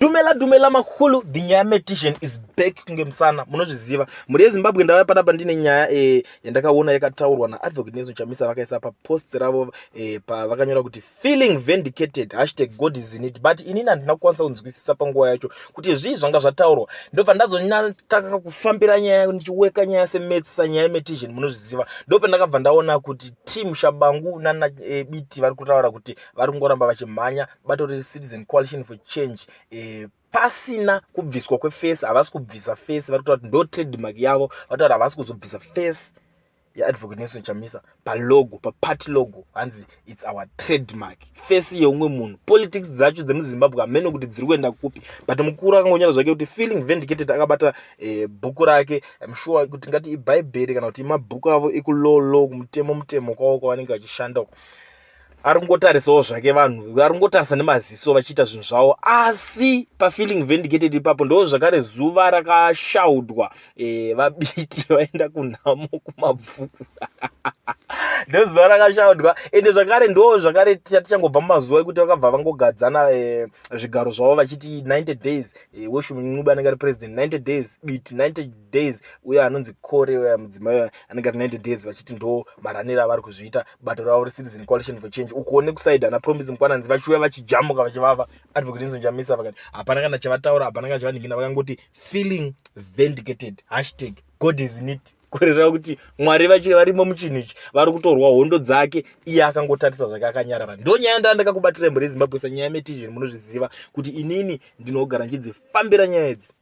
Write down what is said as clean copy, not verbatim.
Dumela dumela makhulu, the nyaya metician is back kunge musana, munozviziva. Mhuri yeZimbabwe, ndauya panapa ndine nyaya yandakaona yakataurwa naAdvocate Nelson Chamisa. Vakaisa papost ravo pavakanyora kuti "Feeling vindicated, #GodIsInIt". But inini handina kukwanisa kunzwisisa panguva yacho kuti zvii zvanga zvataurwa. Ndobva ndazonyataka kufambira nyaya, ndichiweka nyaya semetsa nyaya yemetician, munozviziva. Ndopandakabva ndaona kuti team Shabangu nana Biti vari kutaura kuti vari kungoramba vachimhanya bato reCitizen Coalition for Change pasina kubviswa kweface. Havasi kubvisa face, vari kutaura kuti ndo trademark yavo. Vataura havasi kuzobvisa face yaAdvocate Nelson Chamisa palogo, paparty logo. Hanzi, "It's our trademark." Face yeumwe munhu. Politics dzacho dzemuZimbabwe hamene kuti dziri kuenda kupi, but mukuru akangonyora zvake kuti "Feeling vindicated", akabata bhuku rake. I'm sure kuti ngati ibhaibheri kana kuti mabhuku avo ekulolo, kumutemo mutemo kwavo kwavanenge vachishanda uko. Ari kungotarisawo zvake vanhu, ari kungotarisa nemaziso vachiita zvinhu zvavo. Asi pafeeling vindicated ipapo ndo zvakare zuva rakashaudwa vaBiti vaenda kunhamo kuMabvuku. Ndo zuva rakashaudwa. Ende zvakare ndo zvakare tichangobva mumazuva ekuti vakabva vangogadzana zvigaro zvavo vachiti 90 days, Welshman Ncube anenge ari president 90 days, Biti 90 days, uye anonzi Kore uya mudzimai anenge ari 90 days, vachiti ndo maraniro avari kuzviita bato ravo reCitizen Coalition for Change. Ukuone kusaidi ana Promise Mkwananzi vachiuya vachijamuka vachivava Advocate Nelson Chamisa. Vakati hapana kana chavataura, hapana kana chavanhingina, vakangoti "Feeling vindicated, #GodIsInIt", kureva kuti Mwari varimo muchinhu ichi, vari kutorwa hondo dzake, iye akangotarisa zvake akanyarara. Ndo nyaya ndaa ndakakubatira, mhuri yeZimbabwe, sanyaya metizhen. Munozviziva kuti inini ndinogara ndichidzifambira nyaya idzi.